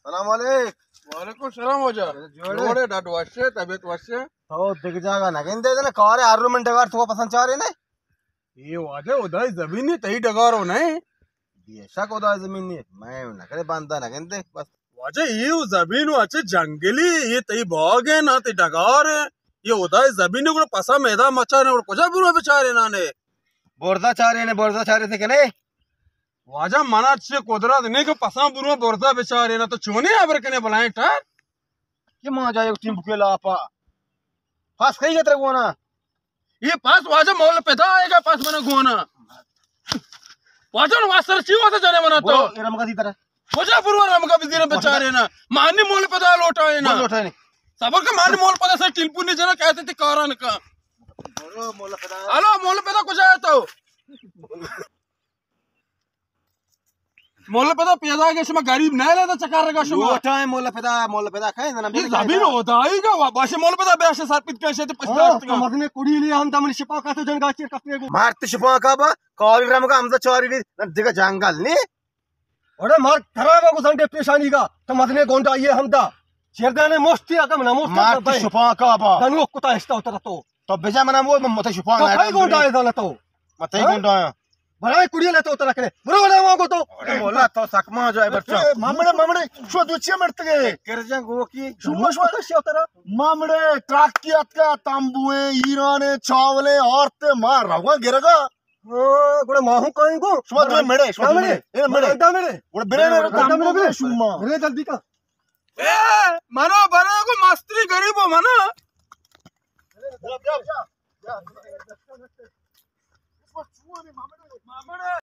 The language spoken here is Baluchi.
سلام علیک۔ وعلیکم السلام واجہ۔ جوڑے؟ جوڑے، ڈاڈ وشے، طبیعت وشے؟ تو دگہ جاگہ نہ گندے نا، کارے ہر رو من ڈگار تو پسند چارے نے؟ اے واجہ ہدائے زمین نے، تئی ڈگارو نہ؟ بے شک ہدائے زمین نے، میں نہ کرے بندہ نہ گندے بس۔ واجہ اے زمین و اچھے جنگلی، اے تئی باغ ہے نا، تئی ڈگار ہے، اے ہدائے زمین نے، گڑا پسا میدان مچارے، گڑا کجا برو بچارے نانے؟ برزا چارے نے، برزا چارے تھے کنے؟ واجہ منا چے قدرت نے کہ پساں برو برزا بچارے نا، تو چونے ابر کنے بلائیں ٹر؟ کہ ما جائے ٹیمبو کے لاپا۔ پاس کئی گتر گونا؟ اے پاس واجہ مول پدا آئے گا، پاس منا گونا۔ واجہ نو واسر چی واسر جانے منا تو؟ برو، اے رمگا دی طرح۔ کجا برو رمگا بزیر بچارے نا؟ مانی مول پدا لوٹائے نا۔ لوٹائے نے۔ صبر کا مانی مول پدا سے ٹیلیفون نہیں جنا کہتے تھے کاران کا۔ برو مول پدا۔ الو مول پدا کجا ہے تو؟ مولا پدا پیدا کہ شما غریب نہ رہتا چکار رگا شما۔ لوٹائیں مولا پدا، مولا پدا کھائیں نا، یہ زمین ہوتا ہی گا، وا-، باشه مولا پدا بیاش سر پیت کشه تے پشتاشت کا۔ مزنے کڑی لے ہم دمن شپا کا تو جنگا چیر کپے گو۔ مارت شپا کا با، کالی رم کا ہم چاری لی، نہ دیگا جنگل نی۔ اڑے مار خراب گو زنڈے پیشانی گا، تو مزنے گونڈا یہ ہم دا۔ چیر دانے موستی اگم نہ موستی مارت شپا کا با۔ دنو کتا اشتا اترا تو۔ تو بجا منا مو مت شپا تو کئی گونڈا ہے دانا تو؟ مت گونڈا۔ برای کڑی لے تو ترا کرے۔ برو لے وہاں کو تو۔ اڑے مولا تو سکما جائے برچا۔ مامڑے، مامڑے، شو دوچیا مرتگے۔ کرجاں گو کی۔ شما، شما۔ مامڑے، ٹرک کی اتکا، تمبوے، ایرانے، چاولے، آرتے، ما روگا گرگا۔ گڑا ما ہوں کائیں گو۔ شما دو مڑے، شما دو مڑے۔ اے مڑے۔ دا مڑے۔ گڑا برے، برے، تمبو برے۔ شما۔ برے جلدی کا۔ اے، منا برے گو مستری غریبو منا۔